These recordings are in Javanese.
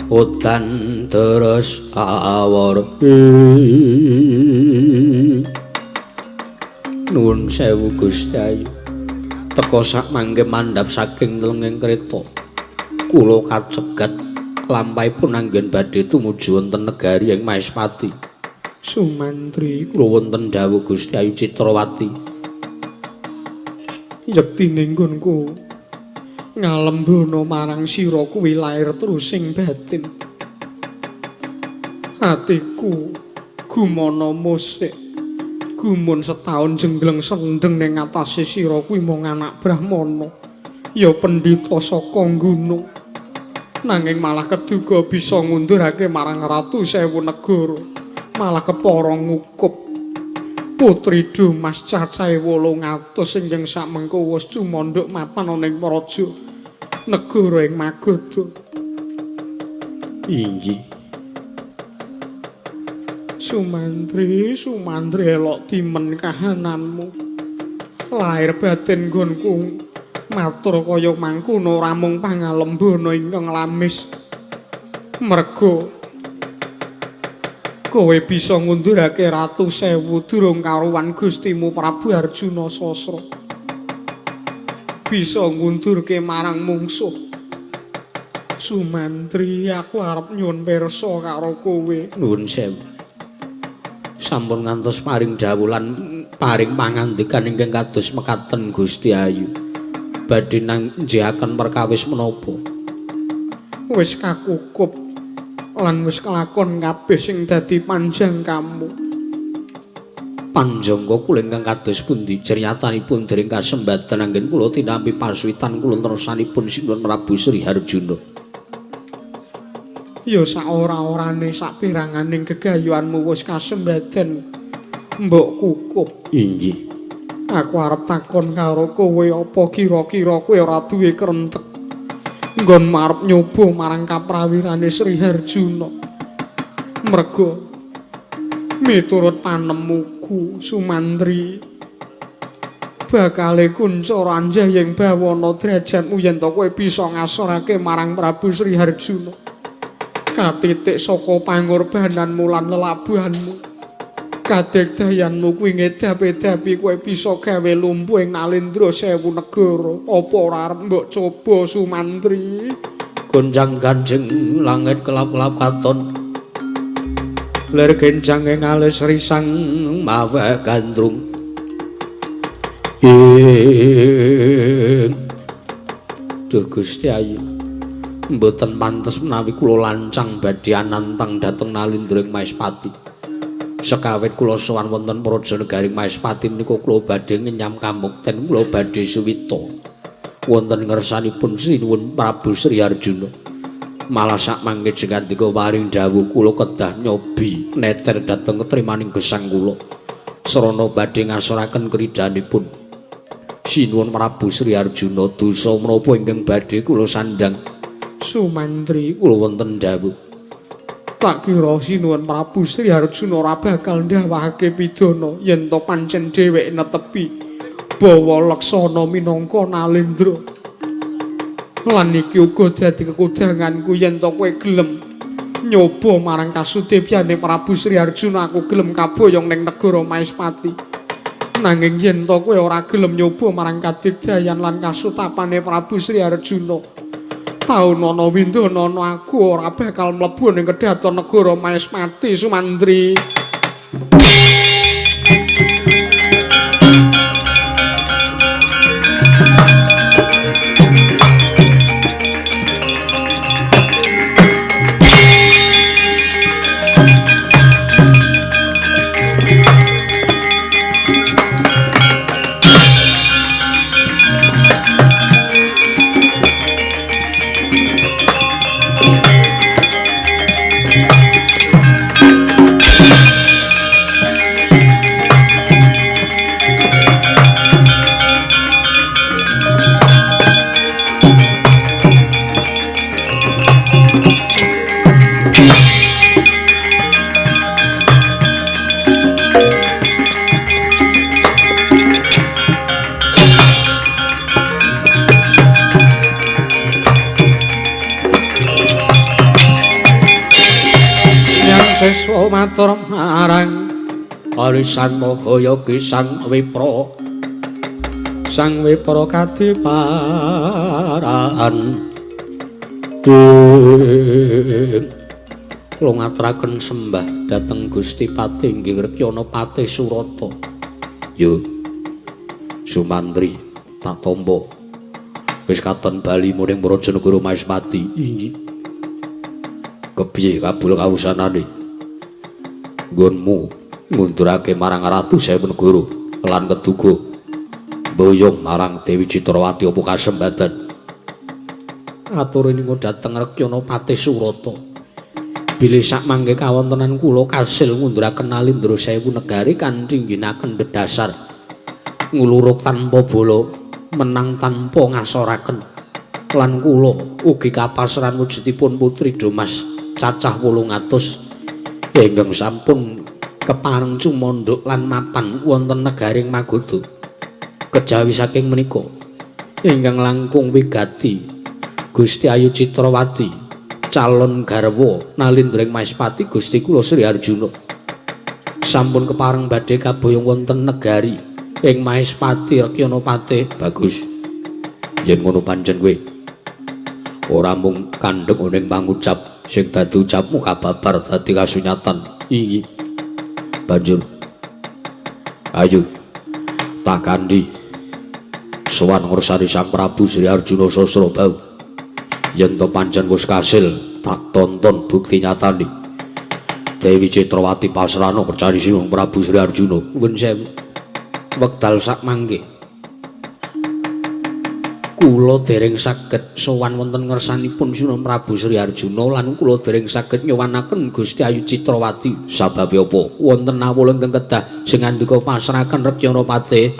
Udan terus awor. Nuwun sewu Gusti Ayu. Teka sak mangke mandhap saking lenging kreta. Kula kacegat lampahipun anggen badhe tumuju wonten negari ing Maespati. Sumantri kula wonten dawuh Gusti Ayu Citrawati. Yektine nggonku ngalembono marang sira kuwi lair trusing batin. Atiku gumana musik. Gumun setaun jenggleng sendeng ning atase sira kuwi mung anak brahmana. Ya pendhita saka gunung. Nanging malah keduga bisa ngundurake marang ratu sewu negara. Malah kepara ngukup putri Dumas cacahe 800 ingkang samengko wis cumandhuk mapan ana ing praja negara ing Magadha. Inggih. Sumantri, Sumantri elok dimen kahananmu. Lair batin nggonku matur kaya mangkono ora mung pangalembana ingkang lamis. Merga kowe bisa ngundurake ratu sewu durung karuwan Gustimu Prabu Arjuna Sasra. Bisa ngundurke marang mungsuh. Sumantri, aku arep nyuwun pirsa karo kowe. Nuwun sewu. Sampun ngantos paring dawuh lan paring pangandikan ingkang kados mekaten Gusti Ayu. Badhe nangjeaken perkawis menapa? Wis kakukup lan wis kelakon kabeh sing dadi panjangkamu. Panjangka kula ingkang kados pundi? Ceriyatanipun dereng kasembadan anggen kula tinampi pasuwitan kula tersanipun Sinuwun Prabu Sri Harjuna. Ya saora-orane sapiranganing gegayuhanmu wis kasembadan mbok kukup. Inggih. Aku arep takon karo kowe apa kira-kira kowe ora duwe krentek nggon arep nyoba marang kaprawirane Sri Harjuna. Merga miturut panemuku Sumantri bakale kuncara anjayeng bawana derajatmu yen to kowe bisa ngasorake marang Prabu Sri Harjuna. Katitik saka pangorbananmu lan lelabuhanmu. Kadegdayanmu kuwi ngedap-edapi kowe bisa gawe lumpuh ing Nalendra sewu negara. Apa ora arep mbok coba Sumantri? Gonjang ganjeng langit kelap-kelap katon. Lir genjang ing alis risang maweh gandrung. Ing Duh Gusti Ayu, mboten pantes menawi kula lancang badhe anantang dhateng Nalendra ing Maespati. Sekawit kula sowan wonten praja negari Maespati menika kula badhe ngenyam kamukten kula badhe suwita wonten ngersanipun Sinuwun Prabu Sri Arjuna. Malah sak mangke jengandika paring dawuh kula kedah nyobi neter dhateng ketrimaning gesang kula sarana badhe ngasoraken kridanipun Sinuwun Prabu Sri Arjuna. Dosa menapa ingkang badhe kula sandhang? Sumantri, kula wonten dawuh. Tak kira Sinuwun Prabu Sri Arjuna ora bakal ndawahake pidana yen to pancen dheweke netepi bawa laksana minangka Nalendra. Lan iki uga dadi kekudanganku yen to kowe gelem nyoba marang kasudebyane Prabu Sri Arjuna, aku gelem kaboyong ning negara Maespati. Nanging yen to kowe ora gelem nyoba marang kadigdayan lan kasutapane Prabu Sri Arjuna, Taun ana windana aku ora bakal mlebu ning kedhaton negara Maespati Sumantri. Siswa matur marang arisan Mahayogi Sang Wipra. Sang Wipra kadiparan. Kula ngaturaken sembah dhateng Gusti Patih inggih Rekyana Patih Surata. Yo Sumantri tak tampa. Wis katon balimu ning Brajanegara Maespati. Inggih. Kepiye kabul kawusanane? Nggonmu ngundurake marang Ratu Sewenegara lan keduga mboyong marang Dewi Citrawati apa kasembadan. Atur ning dhateng Rekyana Patih Surata. Bilih sak mangke kawontenan kula kasil ngunduraken Nalindra Sewu negari kanthi ngginakaken dedasar nguluruk tanpa bala, menang tanpa ngasoraken. Lan kula ugi kapasran wujudipun Putri Domas cacah 800 ingkang sampun kepareng cumandhuk lan mapan wonten negaring Magadha. Kejawi saking menika ingkang langkung wigati Gusti Ayu Citrawati calon garwa Nalindra ing Maespati Gusti kula Sri Arjuna sampun kepareng badhe kaboyong wonten negari ing Maespati Rekyana Patih. Bagus. Yen ngono pancen kowe ora mung kandhek ning pangucap sing dadi ucapmu kababar dadi kasunyatan. Iki banjur ayo tak kandhi sowan ngresani Sang Prabu Sri Arjuna Sasrabahu. Yen to pancen wis kasil tak tonton bukti nyatane Dewi Citrawati pasrana kercani Sang Prabu Sri Arjuna. Nuwun sewu. Wekdal sak mangke kula dereng saged sowan wonten ngersanipun Sunan Prabu Sri Arjuna lan kula dereng saged nyowanaken Gusti Ayu Citrawati. Sababe apa? Wonten awula ingkang kedah sing ngandika pasrahaken Rekyana Patih.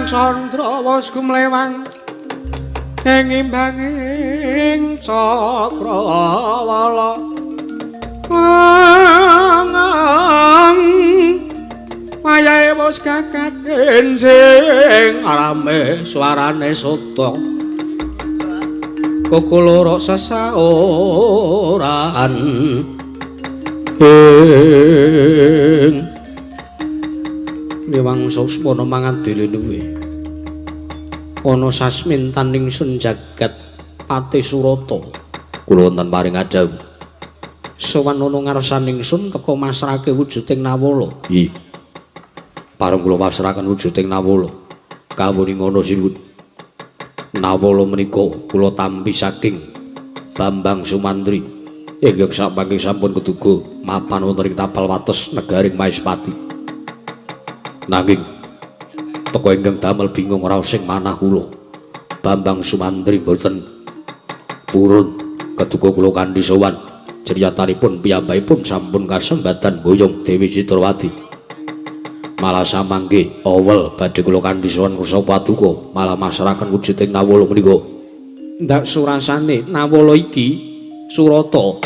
Candra wis gumlewang ing imbanging cakrawala. Wayahe wis kakat enjing rame suarane sotong. Koko loro sesaoran ing Niwang Suksmana mangadili luwe ana sasmintan ingsun jagat Pati Surata. Kula wonten paring adhawuh. Sowan ana ngarsaning ingsun teka masrahake wujuding Nawala. Nggih. Pareng kula pasrahaken wujuding Nawala. Kawuning ana sinuwun. Nawala menika kula tampi saking Bambang Sumantri ingkang samangke sampun keduga mapan wonten ing tapal wates negaring Maespati. Nanging teka ingkang damel bingung raos sing manah kula. Bambang Sumantri mboten purun keduga kula kanthi sowan. Criyatanipun piyambakipun sampun kasembatan boyong Dewi Citrawati. Malah samangke awel badhe kula kanthi sowan kersa paduka malah masrahaken wujuding Nawala menika. Ndak surasane Nawala iki Surata.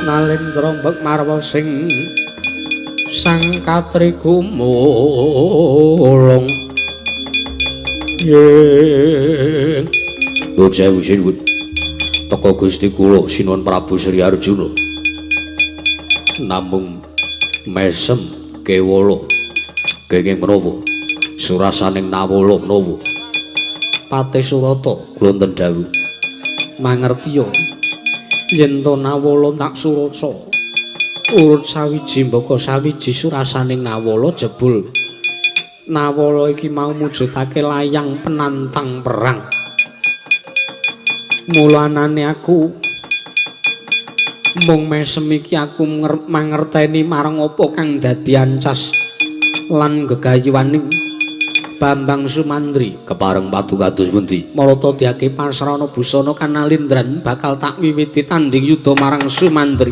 Nalendra mbek marwa sing sang katri gumulung yen nuwun sewu sinuwun teka Gusti kula Sinuwun Prabu Sri Arjuna namung mesem kewala kenging menapa surasaning Nawala menawa Patih Surata kula wonten dawuh mangertiya yen to Nawala tak surasa urut sawiji mbaka sawiji surasaning Nawala jebul Nawala iki mau mujudake layang penantang perang. Mula anane aku mung mesem iki aku mangerteni marang apa kang dadi ancas lan gegayuhaning Bambang Sumantri. Kepareng paduka kados pundi? Marata diake pasrana busana kanalindran bakal tak wiwiti tanding yuda marang Sumantri.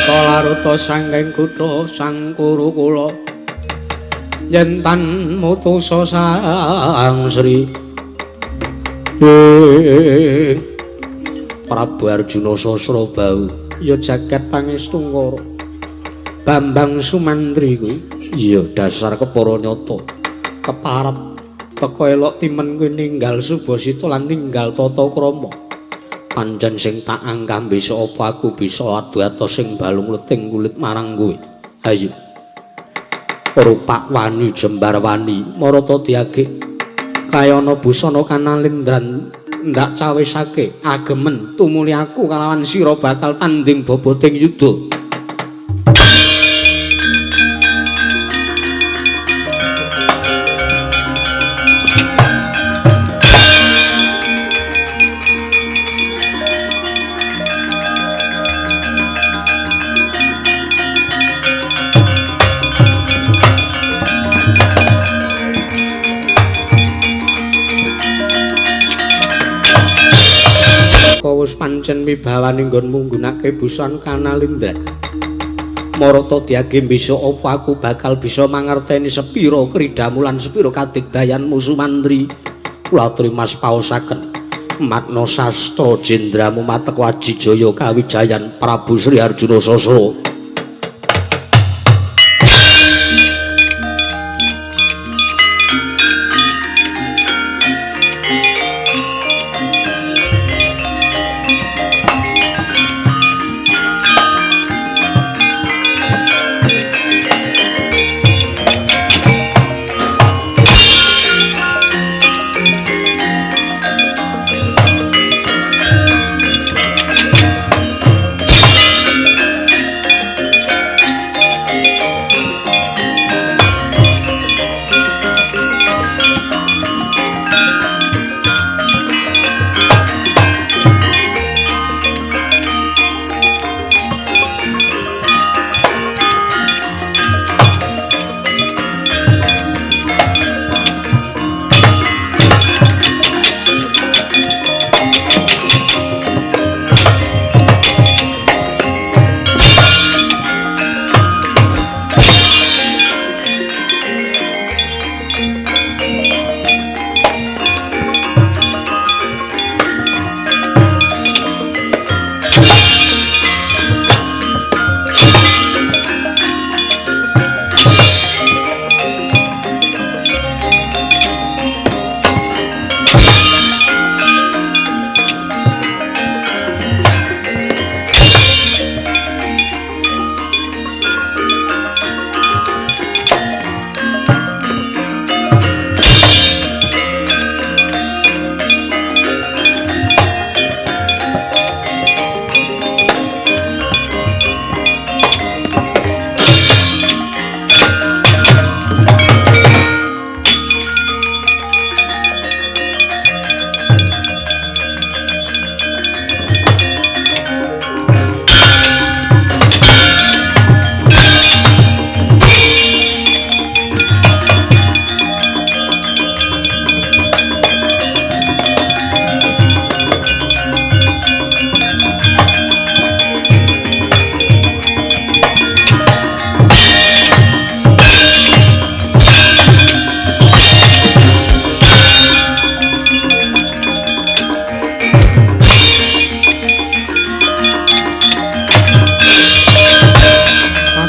Laruta sangking kutha sang kuru kula yen tan mutusa sang Sri Prabu Arjuna Sasrabahu ya jagat pangestungkara Bambang Sumantri kuwi iya dasar kepara nyata keparat teka elok timen kuwi ninggal Subasita lan ninggal tata krama. Pancen sing tak angkah bisa apa aku bisa adu-adu sing balung leting kulit marang kowe. Ayo. Rupak wani jembar wani marata diage kayana busana kanalindran ndak cawisake agemen tumuli aku kalawan sira bakal tanding boboting yuda. Wis pancen wibawane nggonmu nggunake busana kanalindran. Marata diage bisa apa aku bakal bisa mangerteni sepira kridamu lan sepira kadigdayanmu Sumantri. Kula trimas paosaken matna sastra jendramu matek Wajijaya kawijayan Prabu Sri Arjuna Sasra.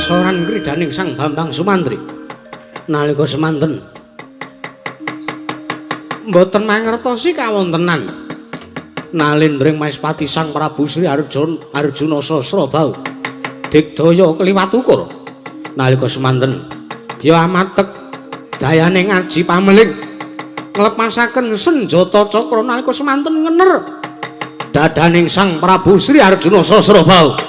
Asoran kridaning Sang Bambang Sumantri. Nalika semanten mboten mangertosi kawontenan Nalendra Maespati Sang Prabu Sri Arjuna Sasrabahu digdaya kliwat ukur. Nalika semanten ya amatek dayane ngaji pameling nglepasaken senjata cakra nalika semanten ngener dadaning Sang Prabu Sri Arjuna Sasrabahu.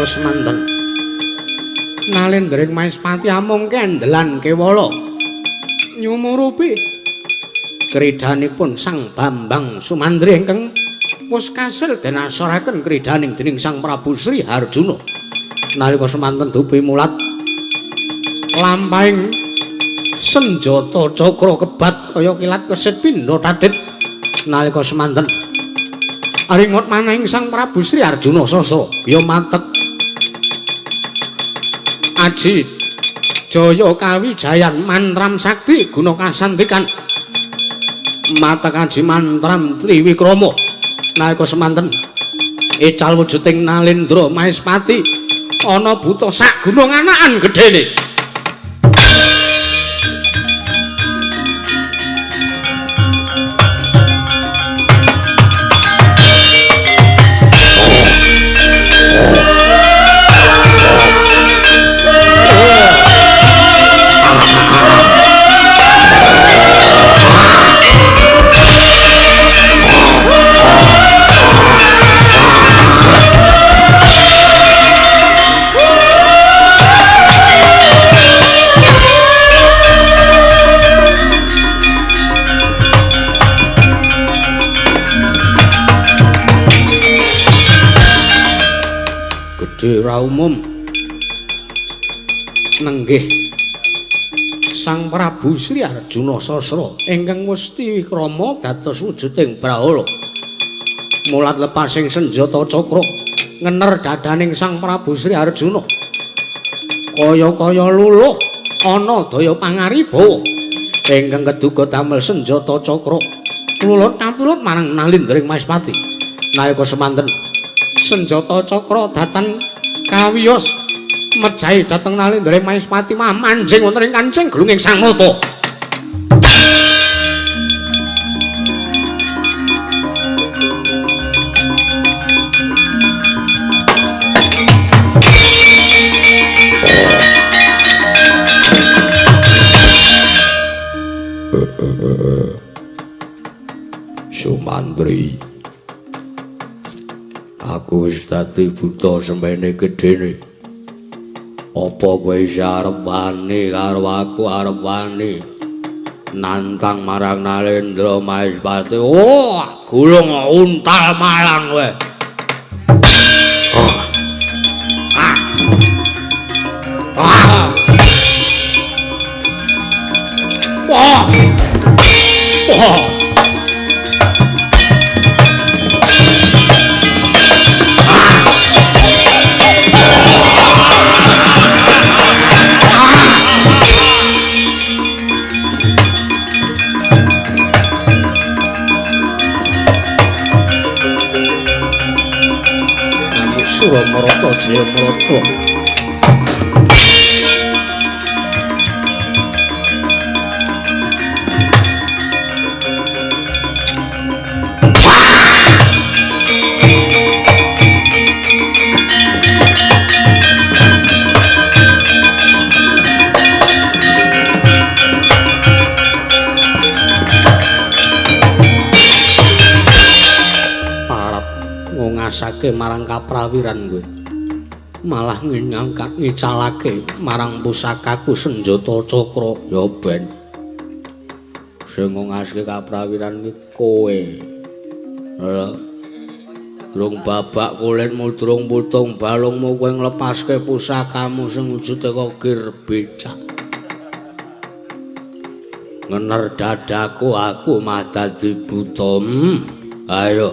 Semanten Nalendra Maespati amung kendelan kewala nyumurupi kridanipun Sang Bambang Sumantri ingkang wis kasil den asoraken kridaning dening Sang Prabu Sri Harjuna. Nalika semanten dupi mulat lampahing senjata cakra kebat kaya kilat kesit pindha tadit. Nalika semanten aringot manahing Sang Prabu Sri Arjuna Sasra ya matek aji jaya kawijayan mantram sakti guna kasantikan matek aji mantram triwikrama. Nalika semanten ical wujuding Nalendra Maespati ana buta sak gunung anakan gedene. Ra umum nenggih Sang Prabu Sri Arjuna Sasra ingkang westi wikrama dados wujuding brahala mulat lepasing senjata cakra ngener dadaning Sang Prabu Sri Arjuna kaya-kaya luluh ana daya pangaribawa ingkang keduga damel senjata cakra lulut kampilut marang Nalendra Maespati. Nalika semanten senjata cakra datan kawiyos mejahi dhateng Nalendra Maespati manjing wonten ing kancing glunging sang mata. Sumantri, aku wis dadi buta semene gedene. Apa kowe isih arep wani karo aku arep wani nantang marang Nalendra Maespati? Oh, gulung untal malang kowe. Oh. Ah. Ah. Wah. Wah. Suramarata Jayamarata. Parat. Ngongasake marang kaprawiran kowe. Malah ngicalake marang pusakaku senjata cakra. Ya ben. Sing ngongaske kaprawiran iki kowe. Lha lung babak kulitmu durung putung balungmu kowe nglepaske pusakamu sing wujude kok gir becak. Ngener dadaku aku mah dadi buta. Ayo.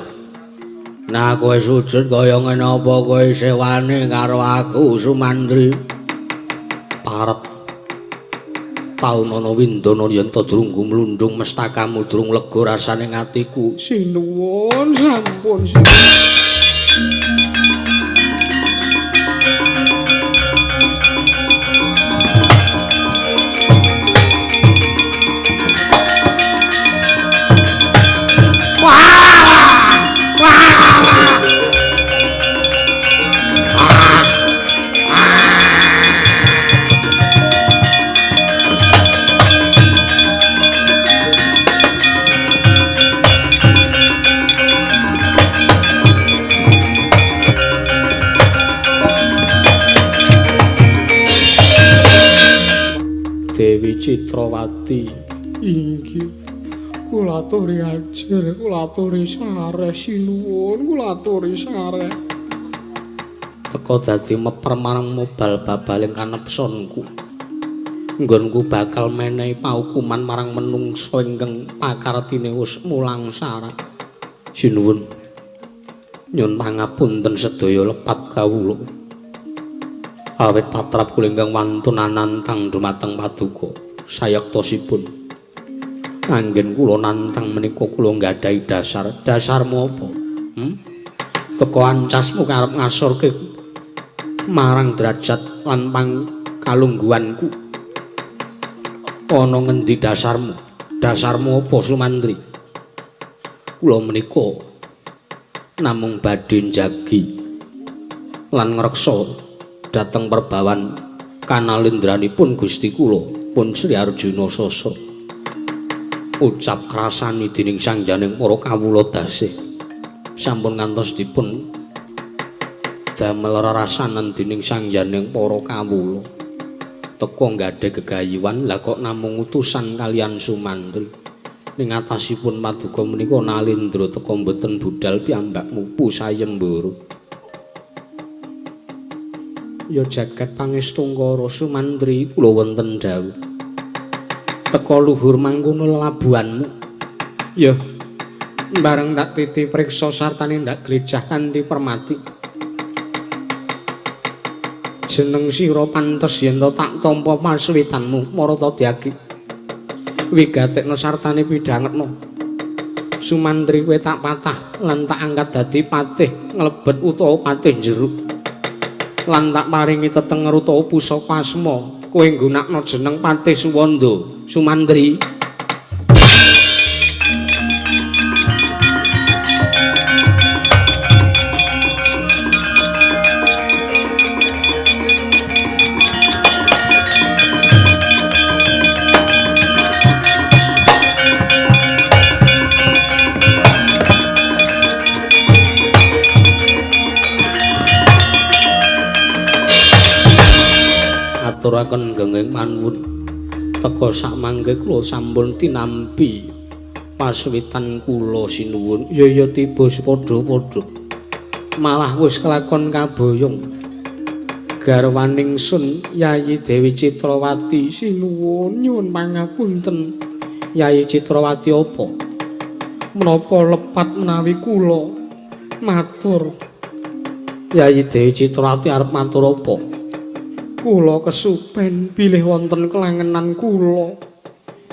Nah kowe sujud kaya ngene apa kowe isih wani karo aku Sumandri? Paret. Taun ana windana yen ta durung gumlundung mestakamu durung lega rasane atiku. Sinuwun sampun sinuwun. Dewi Citrawati inggih kula aturi ajar, kula aturi sareh sinuwun, kula aturi sareh. Teka dadi meper marang mobal babaling kanepsonku. Nggonku bakal menehi paukuman marang menungsa ingkang pakartine wis mulang sarak. Sinuwun. Nyun pangapunten sedaya lepat kawula. Awit patrap kula ingkang wantun anantang dumateng paduka sayektosipun. Anggen kula nantang menika kula nggadahi dasar. Dasarmu apa? Teka ancasmu karep ngasorke marang derajat lan pangkalungguhanku. Ana ngendi dasarmu? Dasarmu apa Sumandri? Kula menika namung badhe njagi lan ngreksa dhateng perbawan kanalindranipun Gusti kula pun Sri Arjuna Sasra. Ucap rasani dening sangjaning para kawula dasih sampun ngantos dipun damel rerasanan dening sangjaning para kawula. Teka nggadhe gegayuhan lah kok namung utusan kalian Sumantri. Ning atasipun paduka menika Nalindra teka mboten budal piyambak mupu sayembara. Ya jagat pangestungkara Sumantri kula wonten dawuh. Teka luhur mangkono lelabuhanmu. Ya bareng tak titi priksa sartane ndak glejah kanthi permati. Jeneng sira pantes yen to tak tampa paswitanmu marata diagi. Wigatekno sartane pidhangetno. Sumantri kowe tak patah lan tak angkat dadi patih nglebet utawa patih jeruk. Lan tak paringi tetenger utawa pusaka asma. Kowe nggunakno jeneng Patih Suwanda. Sumantri. Aturaken genging panuwun. Teka sakmangke kula sampun tinampi paswitan kula sinuwun. Ya ya tiba padha-padha. Malah wis kelakon kaboyong. Garwaning sun Yayi Dewi Citrawati sinuwun nyuwun pangapunten. Yayi Citrawati apa? Menapa lepat menawi kula matur? Yayi Dewi Citrawati arep matur apa? Kula kesupen bilih wonten kelangenan kula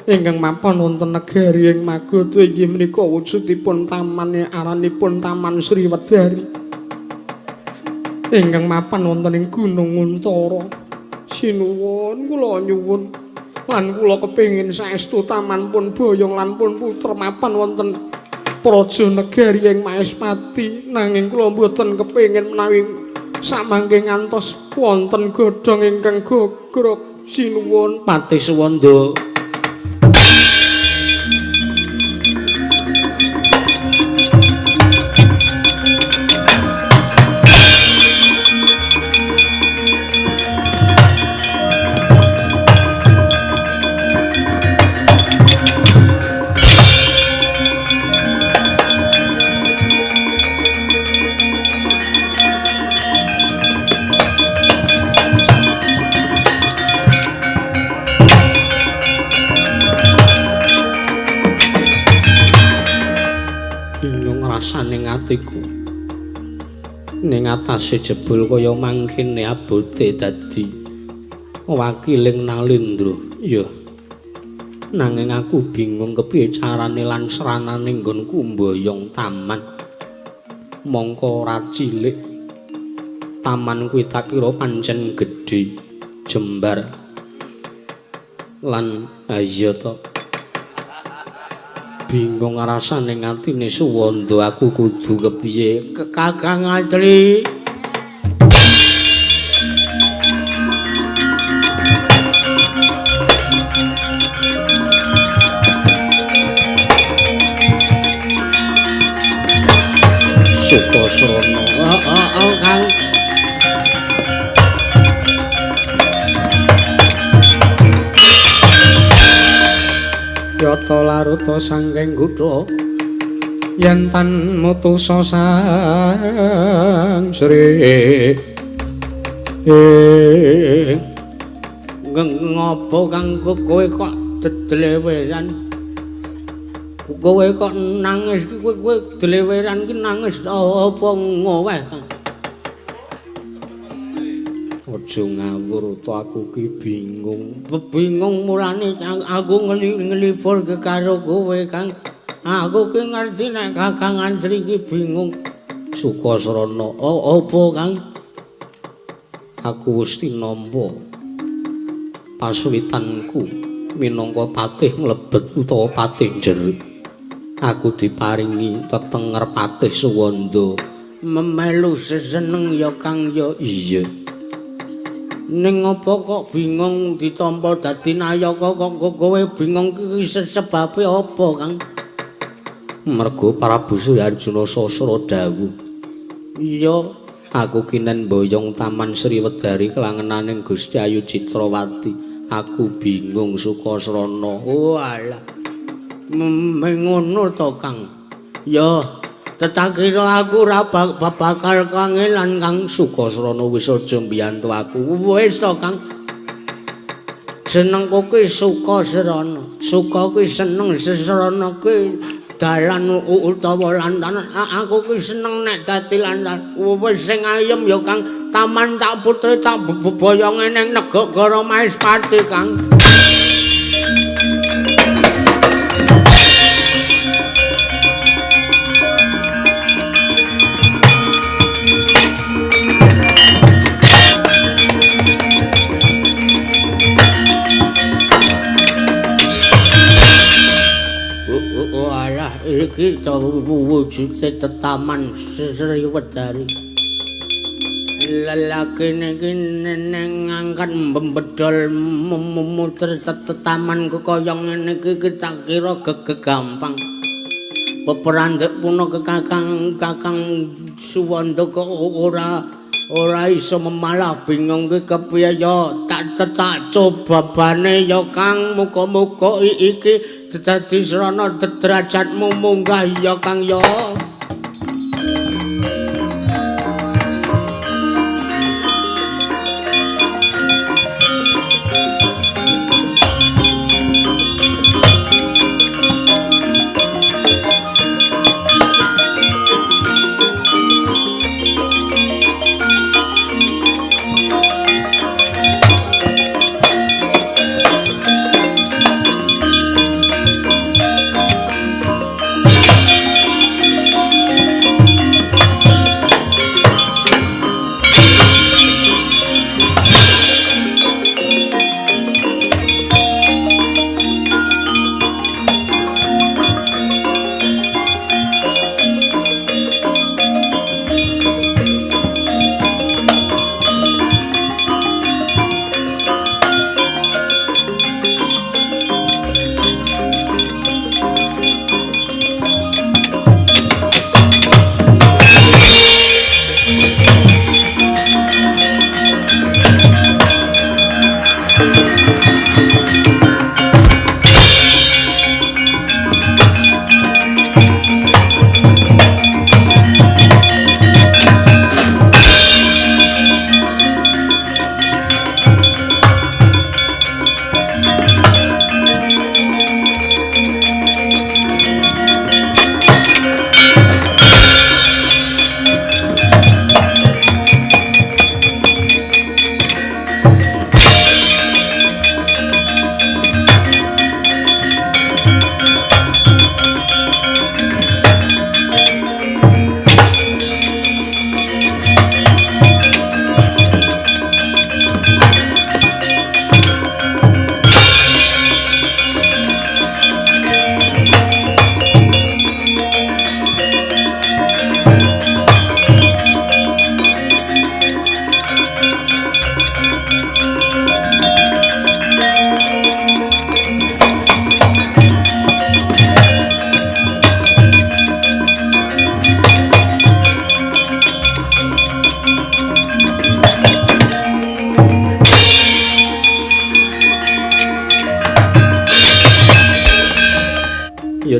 ingkang mapan wonten negari ing Magadha inggih menika wujudipun taman aranipun Taman Sriwedari ingkang mapan wonten ing Gunung Untara. Sinuwun kula nyuwun lan kula kepengin saestu taman pun boyong lan pun putra mapan wonten praja negari ing Maespati, nanging kula mboten kepengin menawi samangke ngantos wonten godhong ingkang gogrok. Sinuwun Patih Suwanda. atiku. Ning atase jebul kaya mangkene abote dadi wakiling Nalindra. Ya. Nanging aku bingung kepiye carane lan sranane nggonku mboyong taman. Mongko ora cilik. Taman kuwi tak kira pancen gedhe, jembar. Lan iya to. Bingung rasane atine Suwanda, aku kudu kepiye? Kakang Atri. Sukasrana. Heeh, Kang. Yata laruta sangking kutha yen tan mutusa sang Sri. Ngopo Kang kowe kok dedleweran? Kowe kok nangis ki, kowe dleweran ki nangis apa ngoweh Kang? Aja ngawur to, aku ki bingung. Bingung mulane aku nglibur karo kowe Kang. Aku ki ngerti nek Kakang Antri ki bingung. Sukasrana, apa Kang? Aku wis tinampa pasuwitanku minangka patih mlebet utawa patih jeruk. Aku diparingi tetenger Patih Suwanda. Memelu seseneng ya Kang ya. Iya. Ning apa kok bingung ditampa dadi nayaka kok kowe bingung ki sebabe apa Kang? Mergo Prabu Suryarjuna Sasra dawuh. Iya, aku kinen mboyong Taman Sriwedari kelangenaning Gusti Ayu Citrawati. Aku bingung Sukasrana. Oh alah. Mengono to Kang. Ya, tetakira aku ora bakal kangelan Kang. Sukasrana wis aja mbiyantu aku. Wis to Kang. Jenengku ki Sukasrana. Suka ki seneng, sesrana ki dalan utawa lantaran. Aku ki seneng nek dadi lantaran. Wis sing ayem ya Kang. Taman tak putri tak boyonge ning negara Maespati Kang. Iki to wujude tetaman Sriwedari. Lelakine iki neng ngangkat mbedol muter tetaman kaya ngene iki tak kira gegampang. Peperandhek puna Kakang Suwanda kok ora iso memalah bingung ki kepiye ya. Tak coba bane ya Kang, muga-muga iki dadi srana derajatmu munggah ya Kang ya.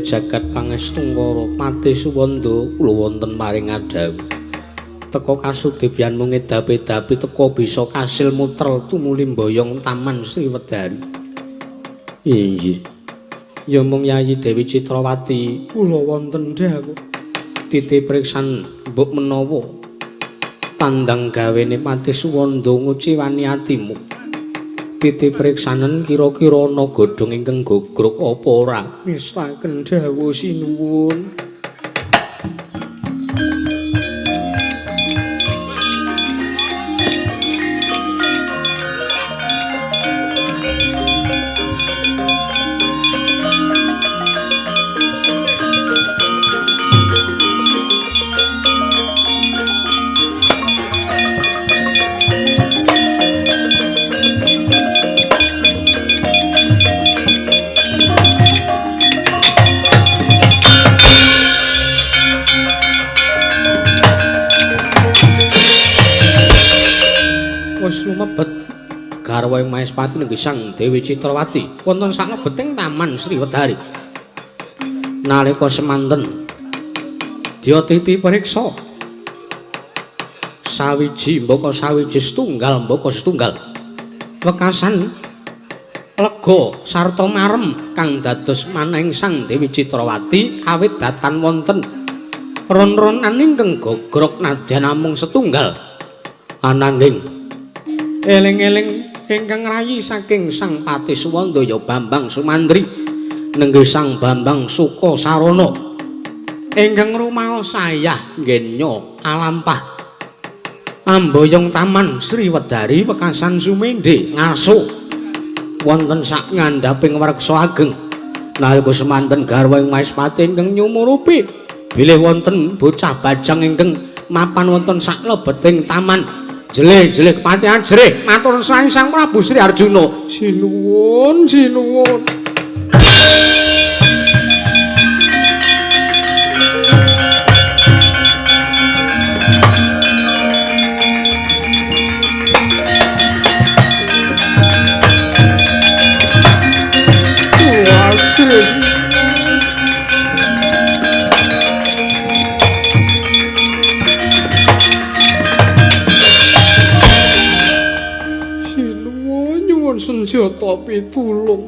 Jagat Pangestungkara Pati Suwanda kula wonten paring adhawuh. Teka kasudibyan mung edapi-edapi teka bisa kasil muter tumuli mboyong Taman Sriwedari. Inggih. Ya mung Yayi Dewi Citrawati kula wonten dawuh. Titi priksan mbok menawa tandang gawene Pati Suwanda nguciwani atimu. Titi priksanen kira-kira ana godhong ingkang gogrok apa ora? Mistaken dawuh sinuwun. Lumebet garwa ing Maespati nenggih Sang Dewi Citrawati wonten saklebeting Taman Sriwedari. Nalika semanten dya titi priksa sawiji mbaka sawiji setunggal mbaka setunggal wekasan lega sarta marem kang dados maneng Sang Dewi Citrawati awit datan wonten ron-ronan ingkang gogrok nadyan namung setunggal ananging eling-eling ingkang rayi saking Sang Pati Suwanda ya Bambang Sumandri nenggih Sang Bambang Sukasarana ingkang rumaos sayah ngenya alampah amboyong Taman Sriwedari wekasan sumendhe ngaso wonten sak ngandhaping wreksa ageng. Nalika semanten garwa ing Maespati ingkang nyumurupi bilih wonten bocah bajang ingkang mapan wonten sak lebeting taman. Jelih-jelih kepati ajrih matur saking Sang Prabu Sri Arjuna. Sinuwun, sinuwun. Wah, senjata pitulung.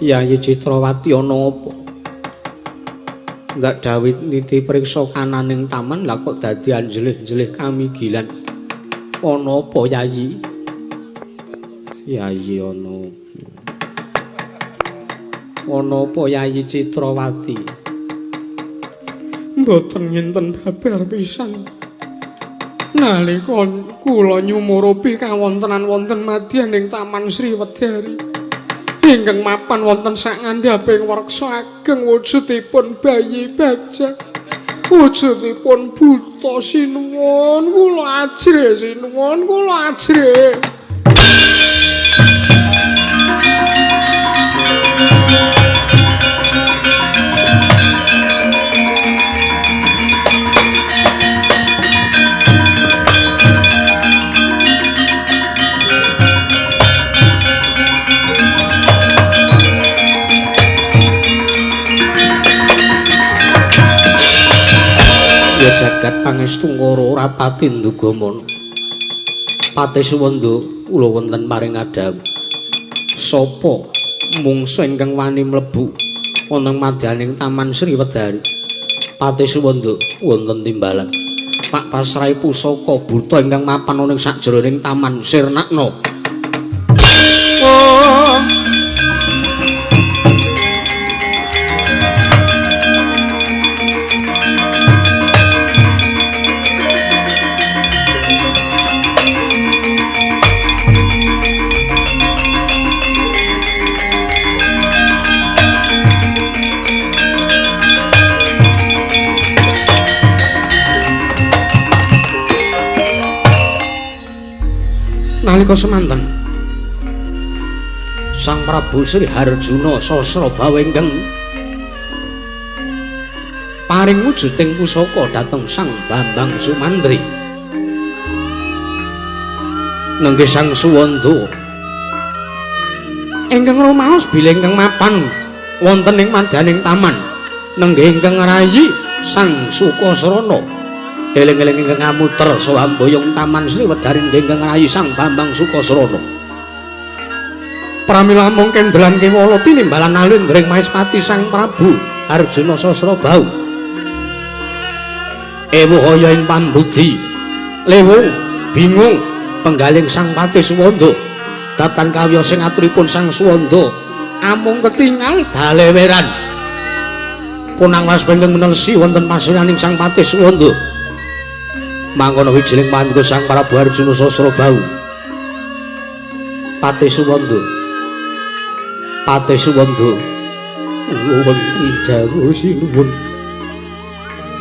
Yayi Citrawati ana apa? Ndak dawit niti priksa kananing taman lah kok dadi anjelih-jelih kamigilan. Ana apa Yayi? Yayi ana apa? Ana apa Yayi Citrawati? Mboten ngenten babar pisan. Nalika kula nyumurupi kawontenan wonten madyaning Taman Sriwedari ingkang mapan wonten sak ngandhaping wreksa ageng wujudipun bayi bajang wujudipun buta sinuwun kula ajrih sinuwun kula ajrih. Jagat Pangestungkara ora pati ndugamana. Pati Suwanda kula wonten paring adhawuh. Sapa mungsa ingkang wani mlebu wonten madyaning Taman Sriwedari? Pati Suwanda wonten timbalan. Tak pasrahi pusaka buta ingkang mapan ana ing sakjroning taman sirnakna. Oh. Nalika semanten Sang Prabu Sri Harjuna Sasrabawa ingkang paring wujuding pusaka dhateng Sang Bambang Sumandri nenggih Sang Suwanda ingkang rumaos bilih ingkang mapan wonten ing madyaning taman. Nenggih ingkang rayi Sang Sukasrana. Eling-eling ingkang ngamuter saha mboyong Taman Sriwedari ingkang rayi Sang Bambang Sukasrana. Pramila mung kendhelan kewala tinimbalan alindring Maespati Sang Prabu Arjuna Sasrabahu. Ewuh aya ing pambudi, lewung, bingung penggaling Sang Patih Suwanda. Datan kawya sing aturipun Sang Suwanda amung ketingal daleweran. Punang was ingkang menelsi wonten pasuryaning Sang Patih Suwanda. Mangkono wijiling pandhuka Sang Prabu Arjuna Sasrabahu. Patih Suwanda. Patih Suwanda. Wonten dawuh sinuwun.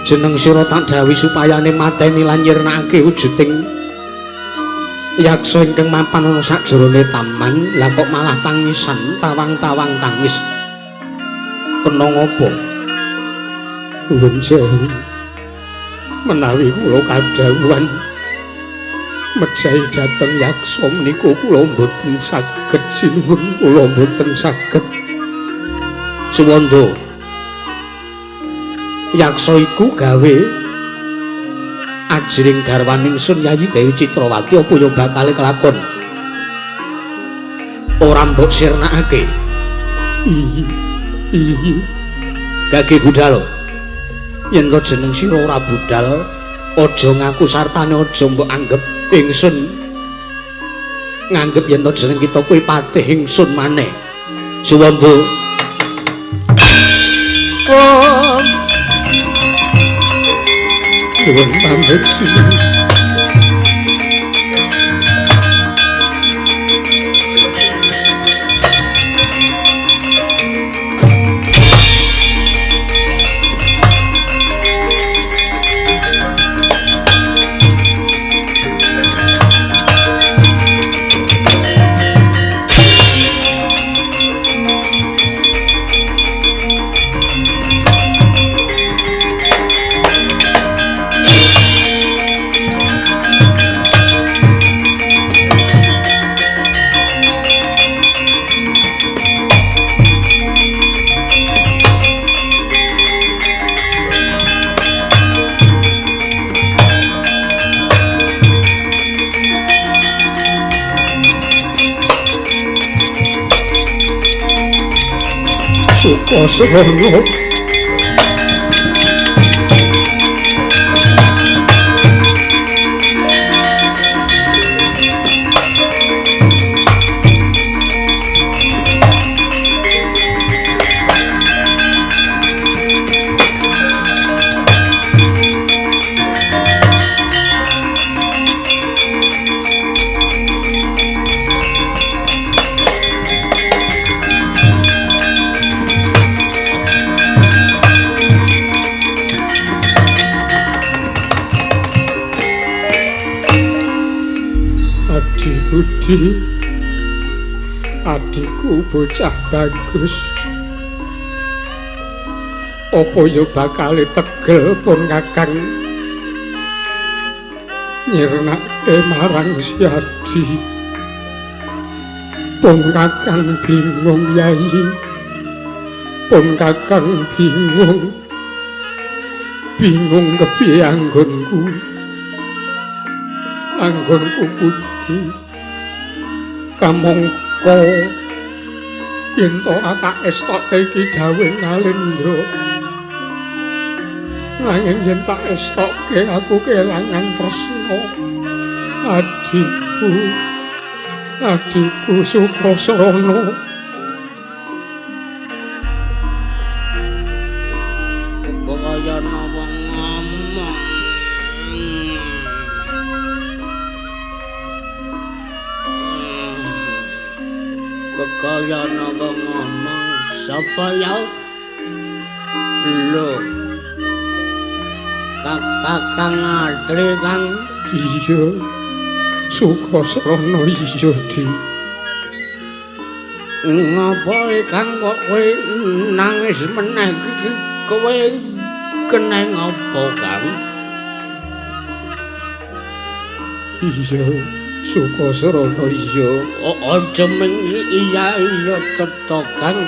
Jeneng sira tak dawuhi supayane mateni lan nyirnakake wujuding yaksa ingkang mapan ana sakjerone taman. Lah kok malah tangisan, tawang-tawang tangis. Kena ngapa? Nuwun sewu. Menawi kula kadhawuhan mejahi dhateng yaksa menika kula mboten saged sinuwun, kula mboten saged. Suwanda, yaksa iku gawe ajiring garwaning Sun Yayi Dewi Citrawati apa ya bakale kelakon ora mbok sirnakake. Iya. Gage budal. Yen to jeneng sira ora budal, aja ngaku sartane, aja mbok anggep ingsun nganggep yen to jeneng kita kuwi patih ingsun maneh. Suwanda. Oh. Nuwun pamit sinuwun. Sukasrana. Budi, adikku bocah bagus. Apa ya bakal tegel pun kakang nyirnake marang si Adi. Pun kakang bingung Yayi, pun kakang bingung, bingung kepiye anggonku, anggonku Budi. Kamangka yen to tak estokke iki dawuh Nalendra, nanging yen tak estokke aku kelangan tresna adikku, adikku Sukasrana. Kaya wong ngomong. Kaya napa ngomong sapa ya? Lho. Kakang Adri Kang. Iya. Sukasrana iya, Di. Ngapa Kang kok kowe nangis meneh iki? Kowe kena ngapa, Kang? Iya. Sukasrana iya. Aja meng iya iya teto Kang.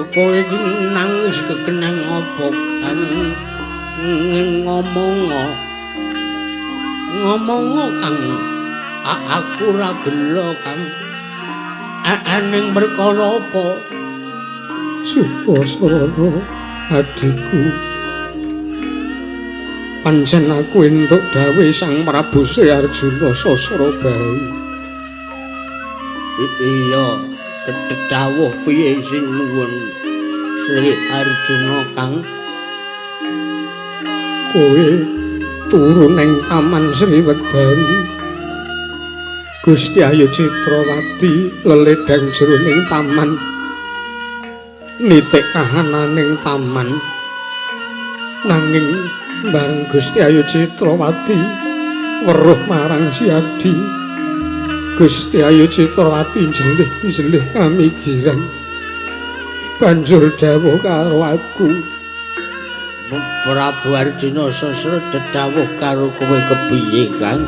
Kowe iki nangis kekenang apa, Kang? Ngomong. Ngomong, Kang. Aku ora gelo, Kang. Ning perkara apa? Sukasrana adhiku. Pancen aku entuk dawuh Sang Prabu Sri Arjuna Sasrabahu. Iya, dawuh piye sinuwun Sri Arjuna, Kang? Kowe turu ning Taman Sriwedari. Gusti Ayu Citrawati leledang jroning taman. Nitik kahananing taman. Nanging bareng Gusti Ayu Citrawati weruh marang Siadi, Gusti Ayu Citrawati njelih-njelih kamigiran. Banjur dawuh karo aku. Prabu Arjuna Sasra dedhawuh karo kowe kepiye, Kang?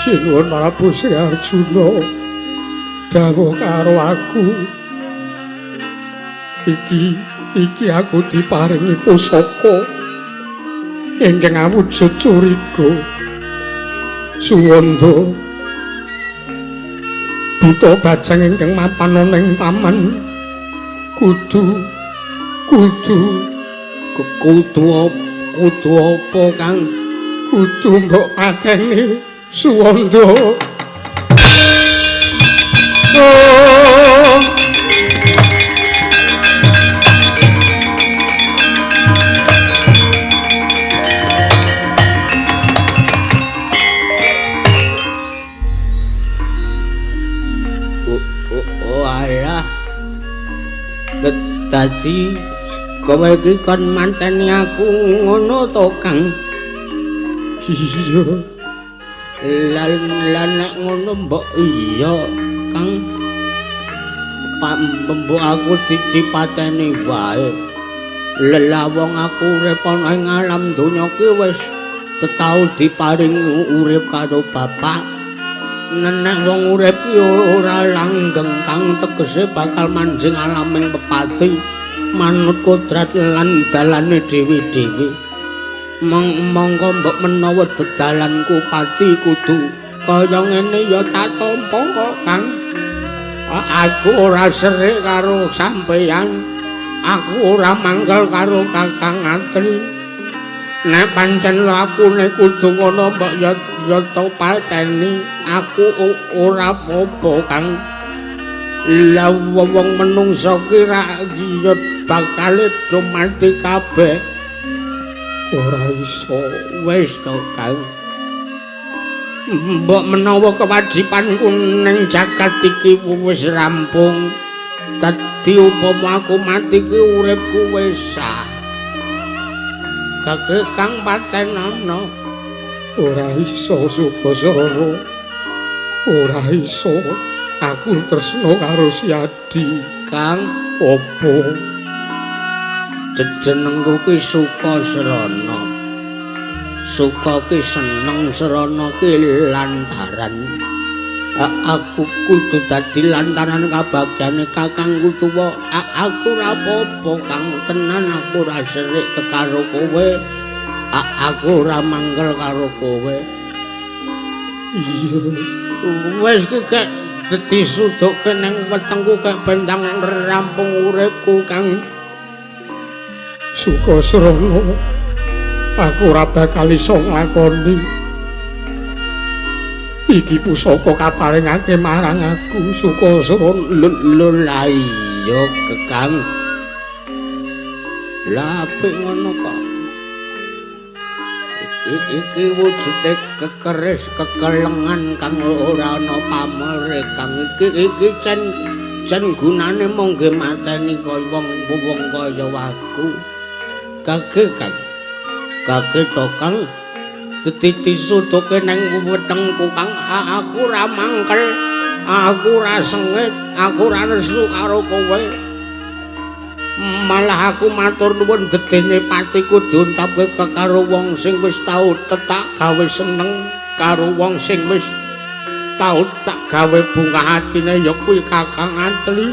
Sinuwun Prabu Sri Arjuna dawuh karo aku. Iki aku diparingi pusaka ingkang awujud curiga. Suwanda buta bajang ingkang mapan ana ing taman kudu kudu kudu apa, Kang? Kudu mbok pateni Suwanda. Oh. Oh alah. Dadi kowe iki kon manteni aku ngono to, Kang? Iya. Lah nek ngono mbok iya, Kang. Mbok aku dipateni wae. Lah wong aku urip ana ing alam donya ki wis tau diparing urip karo bapak. Nek wong urip ki ora langgeng, Kang, tegese bakal manjing alaming pepati manut kodrat lan dalane dhewe-dhewe. Monggo mbok menawa dedalanku pati kudu kaya ngene ya tak tampa kok, Kang. Aku ora serik karo sampeyan. Aku ora mangkel karo Kakang Atri. Nek pancen lakune kudu ngono mbok ya ya pateni. Aku ora apa-apa, Kang. Lah wong menungsa ki ra ya bakal do mati kabeh. Ora iso. Wis to, Kang. Mbok menawa kewajibanku ning jagat iki wis rampung. Dadi upama aku mati ki uripku wis sah. Kake Kang patenono. Ora iso, Sukasrana. Ora iso. Aku tresna karo Siadi. Kang, opo? Jenengku ki Sukasrana. Suka ki seneng, srana ki lantaran. Aku kudu dadi lantaran kabagyane kakangku tuwa. Aku ora apa-apa, Kang, tenan aku ora serik karo kowe. Aku ora mangkel karo kowe. Iya. Wis ki kek dadi suduke ning wetengku kek bentang rampung uripku, Kang. Sukasrana, aku ora bakal iso nglakoni. Iki pusaka kaparingake marang aku, Sukasrana. Lho la iya, Kang. Lah apik ngono kok. Iki wujude kekeris kekelengan, Kang, ora ana pamore, Kang. Iki iki cen gunane mung nggih mateni kaya wong kaya aku. Kage, Kang. Kage to, Kang. Dadi disuduke ning wetengku, Kang. Aku ora mangkel, aku ora sengit, aku ora nesu karo kowe. Malah aku matur nuwun dedene patiku diuntapke karo wong sing wis tau tetak gawe seneng, karo wong sing wis tau tak gawe bungah atine ya kuwi Kakang Atli.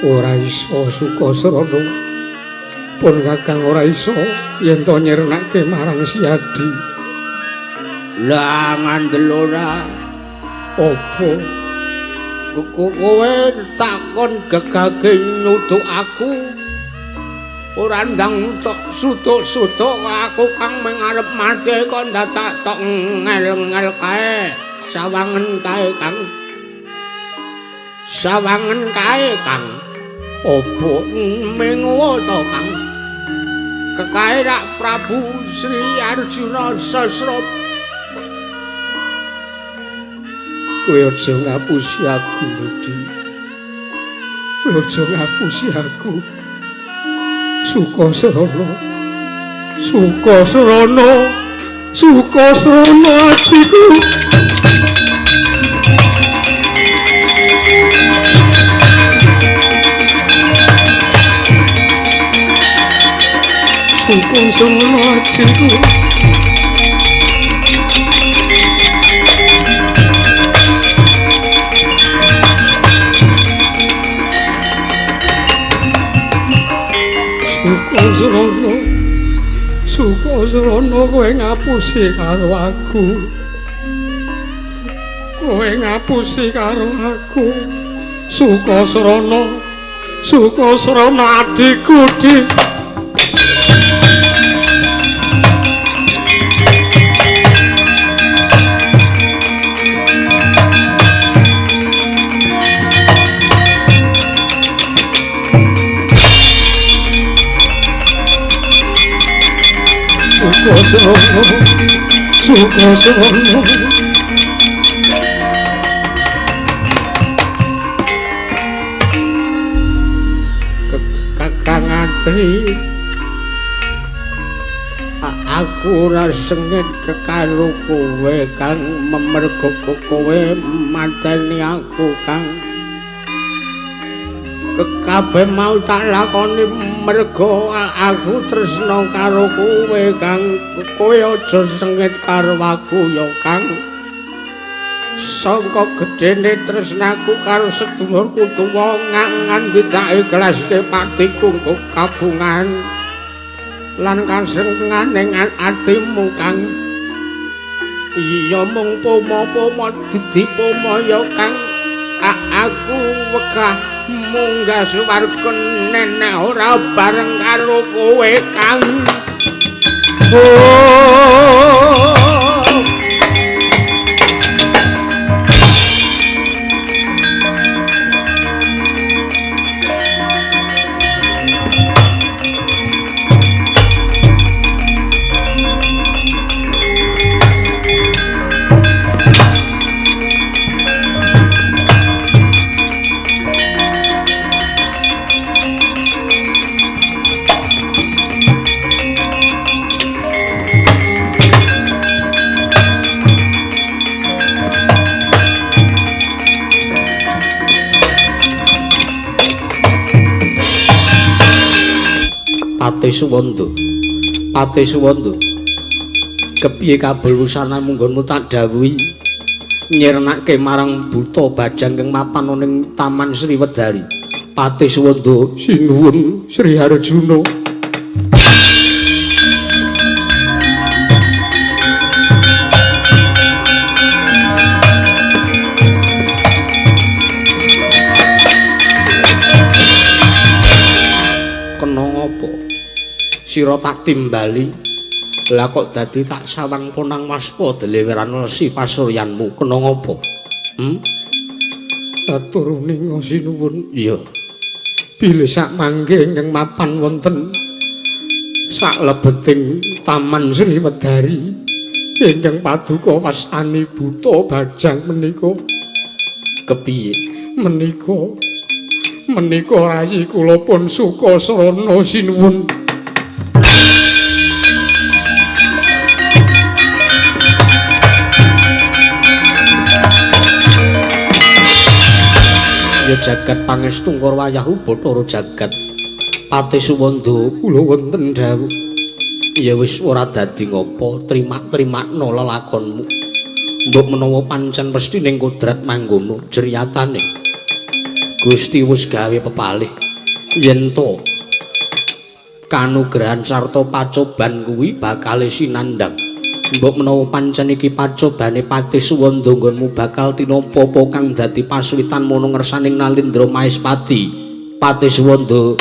Ora iso Sukasrana. Pun Kakang ora iso yen to nyirnake marang Siadi. Lah ngandel ora. Apa? Kowe takon gegage nyuduk aku. Ora ndang tok suduk-suduk aku kang mung arep mati kok ndadak tok ngel-ngel kae. Sawangen kae Kang. Sawangen kae Kang. Apa menguwo to Kang? Kekae rak Prabu Sri Arjuna Sasra. Kowe aja ngapusi aku, Ludi. Kowe aja ngapusi aku. Sukasrana. Sukasrana. Sukasrana atiku. Sukasrana atiku. Sukasrana, Sukasrana kowe ngapusi karo aku. Kowe ngapusi karo aku. Sukasrana, Sukasrana adikku di. Sukasrana, Sukasrana. Kakang Atri, aku ora sengit karo kowe Kang, mergo kowe mateni aku Kang. Kabeh mau tak lakoni mergo aku tresna karo kowe Kang. Kowe aja sengit karo aku ya Kang. Sangka gedene tresnaku karo sedulurku tuwa nganti tak ikhlaske patiku nggo kabungan lan kasenengane atimu Kang. Iya mung pomo-pomo didipomo ya Kang. Aku wegah munggah swarga nenek ora bareng karo kowe Kang. Oh. Pati Suwanda, Pati Suwanda, kepiye kabel wusanamu nggonmu tak dawuhi nyirnake marang buta bajang kang mapan ning Taman Sri Wedari. Pati Suwanda, sinuwun Sri Arjuna. Sira tak timbali. Lah kok dadi tak sawang ponang waspa deleweran lesi pasuryanmu kena ngopo? Atur ning sinuwun. Iya. Bilih sak mangke ingkang mapan wonten saklebeting Taman Sri Wedari ingkang paduka wastani buta bajang menika. Kepiye? Menika menika rayi kula pun Sukasrana sinuwun. Ya jagat pangestu ngor wayahu Bathara jagat. Pati Suwanda kula wonten dawuh. Ya wis ora dadi ngopo, trimak-trimakno lelakonmu. Mbok menawa pancen mesti ning kodrat manggono jeryatane. Gusti wis gawe pepalih yen to kanugrahan sarta pacoban kuwi bakale sinandhang. Mbok menawa pancen iki pacobane Patih Suwanda nggonmu bakal tinampa apa kang dadi paswitan mono ngersaning Nalindra Maespati. Patih Suwanda